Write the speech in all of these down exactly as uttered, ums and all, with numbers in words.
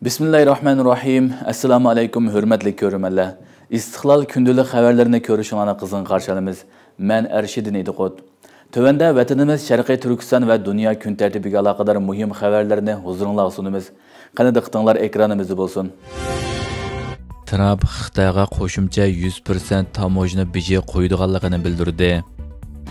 بىسمىللاھىررەھمانىررەھىم. ئەسسالامۇ ئەلەيكۇم، ھۆرمەتلىك كۆرۈرمەنلەر. ئىستىقلال كۈندىلىك خەۋەرلىرىنى كۆرۈشۈڭلارنى قىزغىن قارشى ئالىمىز. مەن ئەرشىدىن ئىدىقۇت. تۆۋەندە ۋەتىنىمىز شەرقىي تۈركىستان ۋە دۇنيا كۈن تەرتىپىگە ئالاقىدار مۇھىم خەۋەرلەرنى ھۇزۇرۇڭلارغا سۇنىمىز. قېنى، دىققىتىڭلار ئېكرانىمىزدا بولسۇن. ترامپ خىتايغا قوشۇمچە يۈز پىرسەنت تاموژنا بېجى قويىدىغانلىقىنى بىلدۈردى.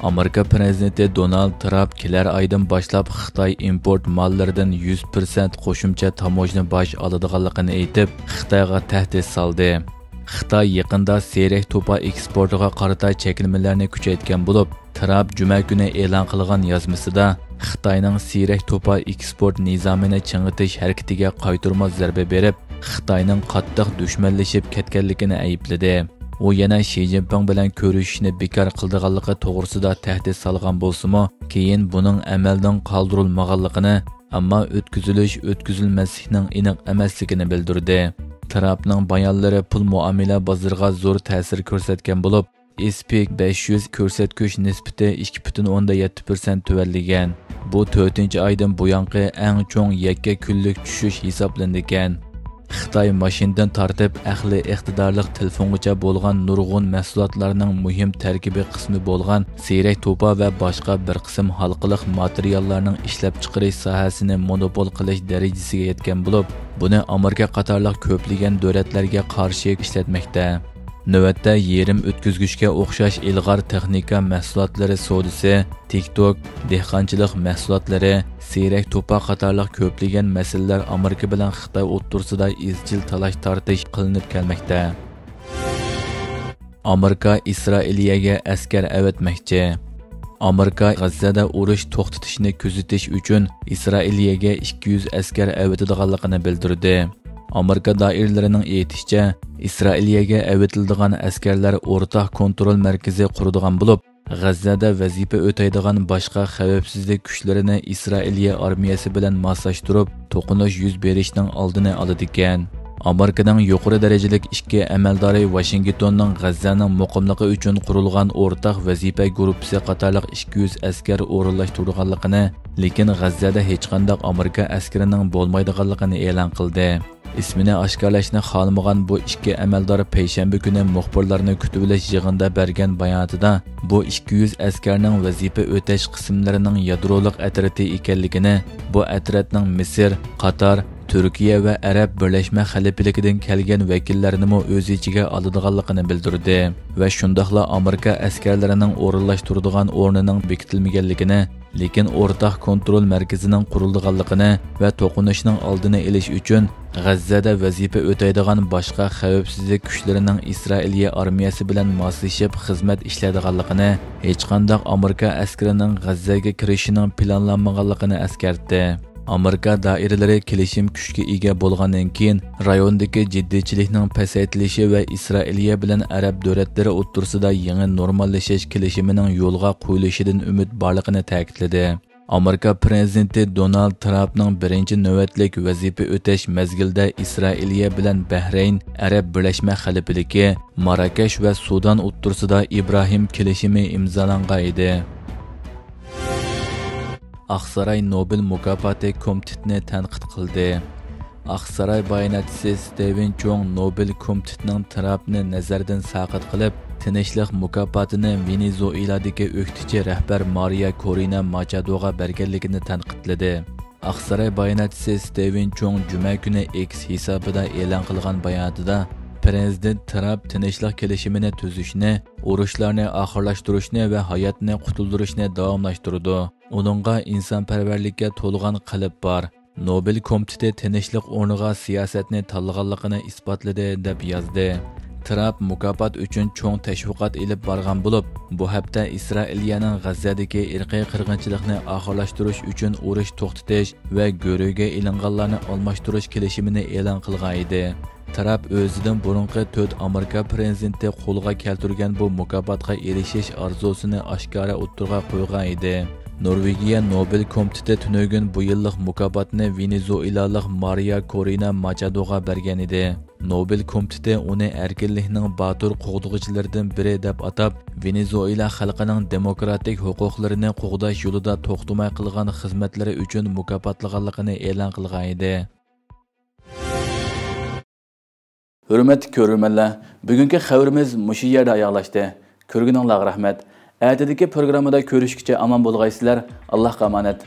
ئامېرىكا پىرېزىدېنتى دونالد ترامپ كېلەر ئايدىن باشلاپ خىتاي ئىمپورت ماللىرىدىن يۈز پىرسەنت قوشۇمچە تاموژنا باج ئالىدىغانلىقىنى ئېيتىپ، خىتايغا تەھدىت سالدى. خىتاي يېقىندا سېرىك توپا ئېكسپورتىغا قارىتا چەكلىمىلەرنى كۈچەيتكەن بولۇپ، ترامپ جۈمە كۈنى ئېلان قىلغان يازمىسىدا خىتاينىڭ سېرىك توپا ئېكسپورت نىزامىنى چىڭىتىش ھەرىكىتىگە قايتۇرما زەربە بېرىپ، خىتاينىڭ قاتتىق دۈشمەنلىشىپ كەتكەنلىكىنى ئەيىبلىدى. ئۇ يەنە شى جىنپىڭ بىلەن كۆرۈشۈشنى بىكار قىلىدىغانلىقى توغرىسىدا تەھدىت سالغان بولسىمۇ، كېيىن بۇنىڭ ئەمەلدىن قالدۇرۇلمىغانلىقىنى، ئەمما ئۆتكۈزۈلۈش-ئۆتكۈزۈلمەسلىكنىڭ ئېنىق ئەمەسلىكىنى بىلدۈردى. ترامپنىڭ بايانلىرى پۇل مۇئامىلە بازىرىغا زور تەسىر كۆرسەتكەن بولۇپ، ئېس پى بەش يۈز كۆرسەتكۈچ نىسبىتى ئىككى پۈتۈن ئوندىن يەتتە پىرسەنت تۆۋەنلىگەن. بۇ تۆتىنچى ئايدىن بۇيانقى ئەڭ چوڭ يەككە كۈنلۈك چۈشۈش ھېسابلىنىدىكەن. خىتاي ماشىنىدىن تارتىپ ئەقلىي ئىقتىدارلىق تېلېفونغىچە بولغان نۇرغۇن مەھسۇلاتلارنىڭ مۇھىم تەركىبىي قىسمى بولغان سېرەك توپا ۋە باشقا بىر قىسىم ھالقىلىق ماتېرىياللارنىڭ ئىشلەپچىقىرىش ساھەسىنى مونوپول قىلىش دەرىجىسىگە يەتكەن بولۇپ، بۇنى ئامېرىكا قاتارلىق كۆپلىگەن دۆلەتلەرگە قارشى ئىشلەتمەكتە. نۆۋەتتە يېرىم ئۆتكۈزگۈچكە ئوخشاش ئىلغار تېخنىكا مەھسۇلاتلىرى سودىسى، تىك توك، دېھقانچىلىق مەھسۇلاتلىرى، سېرەك توپا قاتارلىق كۆپلىگەن مەسىلىلەر ئامېرىكا بىلەن خىتاي ئوتتۇرىسىدا ئىزچىل تالاش-تارتىش قىلىنىپ كەلمەكتە. ئامېرىكا ئىسرائىلىيەگە ئەسكەر ئەۋەتمەكچى. ئامېرىكا غەززەدە ئۇرۇش توختىتىشنى كۆزىتىش ئۈچۈن ئىسرائىلىيەگە ئىككى يۈز ئەسكەر ئەۋېتىدىغانلىقىنى بىلدۈردى. ئامېرىكا دائىرىلىرىنىڭ ئېيتىشىچە، ئىسرائىلىيەگە ئەۋېتىلىدىغان ئەسكەرلەر ئورتاق كونترول مەركىزى قۇرىدىغان بولۇپ، غەززەدە ۋەزىپە ئۆتەيدىغان باشقا خەۋپسىزلىك كۈچلىرىنى ئىسرائىلىيە ئارمىيەسى بىلەن ماسلاشتۇرۇپ، توقۇنۇش يۈز بېرىشنىڭ ئالدىنى ئالىدىكەن. ئامېرىكىنىڭ يۇقىرى دەرىجىلىك ئىككى ئەمەلدارى ۋاشىنگتوننىڭ غەززەنىڭ مۇقىملىقى ئۈچۈن قۇرۇلغان ئورتاق ۋەزىپە گۇرۇپپىسى قاتارلىق ئىككى يۈز ئەسكەر ئورۇنلاشتۇرىدىغانلىقىنى، لېكىن غەززەدە ھېچقانداق ئامېرىكا ئەسكىرىنىڭ بولمايدىغانلىقىنى ئېلان قىلدى. ئىسمىنى ئاشكارىلاشنى خالىمىغان بۇ ئىككى ئەمەلدار پەيشەنبە كۈنى مۇخبىرلارنى كۈتۈۋېلىش يىغىنىدا بەرگەن باياناتىدا، بۇ ئىككى يۈز ئەسكەرنىڭ ۋەزىپە ئۆتەش قىسىملىرىنىڭ يادرولۇق ئەترىتى ئىكەنلىكىنى، بۇ ئەترەتنىڭ مىسىر، قاتار، تۈركىيە ۋە ئەرەب بىرلەشمە خەلىپىلىكىدىن كەلگەن ۋەكىللەرنىمۇ ئۆز ئىچىگە ئالىدىغانلىقىنى بىلدۈردى ۋە شۇنداقلا ئامېرىكا ئەسكەرلىرىنىڭ ئورۇنلاشتۇرىدىغان ئورنىنىڭ بېكىتىلمىگەنلىكىنى، لېكىن ئورتاق كونترول مەركىزىنىڭ قۇرۇلىدىغانلىقىنى ۋە توقۇنۇشنىڭ ئالدىنى ئېلىش ئۈچۈن غەززەدە ۋەزىپە ئۆتەيدىغان باشقا خەۋپسىزلىك كۈچلىرىنىڭ ئىسرائىلىيە ئارمىيەسى بىلەن ماسلىشىپ خىزمەت ئىشلەيدىغانلىقىنى، ھېچقانداق ئامېرىكا ئەسكىرىنىڭ غەززەگە كىرىشىنىڭ پىلانلانمىغانلىقىنى ئەسكەرتتى. ئامېرىكا دائىرىلىرى كېلىشىم كۈچكە ئىگە بولغاندىن كېيىن، رايوندىكى جىددىيچىلىكنىڭ پەسەيتىلىشى ۋە ئىسرائىلىيە بىلەن ئەرەب دۆلەتلىرى ئوتتۇرىسىدا يېڭى نورماللىشىش كېلىشىمىنىڭ يولغا قويۇلۇشىدىن ئۈمىد بارلىقىنى تەكىتلىدى. ئامېرىكا پىرېزىدېنتى دونالد ترامپنىڭ بىرىنچى نۆۋەتلىك ۋەزىپە ئۆتەش مەزگىلىدە ئىسرائىلىيە بىلەن بەھرەين، ئەرەب بىرلەشمە خەلىپىلىكى، ماراكەش ۋە سۇدان ئوتتۇرىسىدا ئىبراھىم كېلىشىمى ئىمزالانغان ئىدى. ئاقساراي نوبېل مۇكاپاتى كومىتېتىنى تەنقىد قىلدى. ئاقساراي باياناتچىسى ستېۋېن چوڭ نوبېل كومىتېتىنىڭ ترامپنى نەزەردىن ساقىت قىلىپ، تىنچلىق مۇكاپاتىنى ۋېنېزۇېلادىكى ئۆكتىچى رەھبەر مارىيا كورىنا ماچادوغا بەرگەنلىكىنى تەنقىدلىدى. ئاقساراي باياناتچىسى ستېۋېن چوڭ جۈمە كۈنى ئېكس ھېسابىدا ئېلان قىلغان باياناتىدا، پىرېزىدېنت ترامپ تىنچلىق كېلىشىمىنى تۈزۈشنى، ئۇرۇشلارنى ئاخىرلاشتۇرۇشنى ۋە ھاياتنى قۇتۇلدۇرۇشنى داۋاملاشتۇرىدۇ. ئۇنىڭغا ئىنسانپەرۋەرلىككە تولغان قەلب بار. نوبېل كومىتېتى تىنچلىق ئورنىغا سىياسەتنى تاللىغانلىقىنى ئىسپاتلىدى، دەپ يازدى. ترامپ مۇكاپات ئۈچۈن چوڭ تەشۋىقات ئېلىپ بارغان بولۇپ، بۇ ھەپتە ئىسرائىلىيەنىڭ غەززەدىكى ئىرقىي قىرغىنچىلىقنى ئاخىرلاشتۇرۇش ئۈچۈن ئۇرۇش توختىتىش ۋە گۆرۈگە ئېلىنغانلارنى ئالماشتۇرۇش كېلىشىمىنى ئېلان قىلغان ئىدى. ترامپ ئۆزىدىن بۇرۇنقى تۆت ئامېرىكا پىرېزىدېنتى قولغا كەلتۈرگەن بۇ مۇكاپاتقا ئېرىشىش ئارزۇسىنى ئاشكارا ئوتتۇرىغا قويغان ئىدى. نورۋېگىيە نوبېل كومىتېتى تۈنۈگۈن بۇ يىللىق مۇكاپاتنى ۋېنېزۇېلالىق مارىيا كورىنا ماچادوغا بەرگەن ئىدى. نوبېل كومىتېتى ئۇنى ئەركىنلىكنىڭ باتۇر قوغدىغۇچىلىرىدىن بىرى دەپ ئاتاپ، ۋېنېزۇېلا خەلقىنىڭ دېموكراتىك ھوقۇقلىرىنى قوغداش يولىدا توختىماي قىلغان خىزمەتلىرى ئۈچۈن مۇكاپاتلىغانلىقىنى ئېلان قىلغان ئىدى. ھۆرمەتلىك كۆرۈرمەنلەر، بۈگۈنكى خەۋىرىمىز مۇشۇ يەردە ئاياغلاشتى. كۆرگىنىڭلارغا رەھمەت. ئەتىدىكى پروگراممىدا كۆرۈشكىچە ئامان بولغايسىلەر. ئاللاھقا ئامانەت.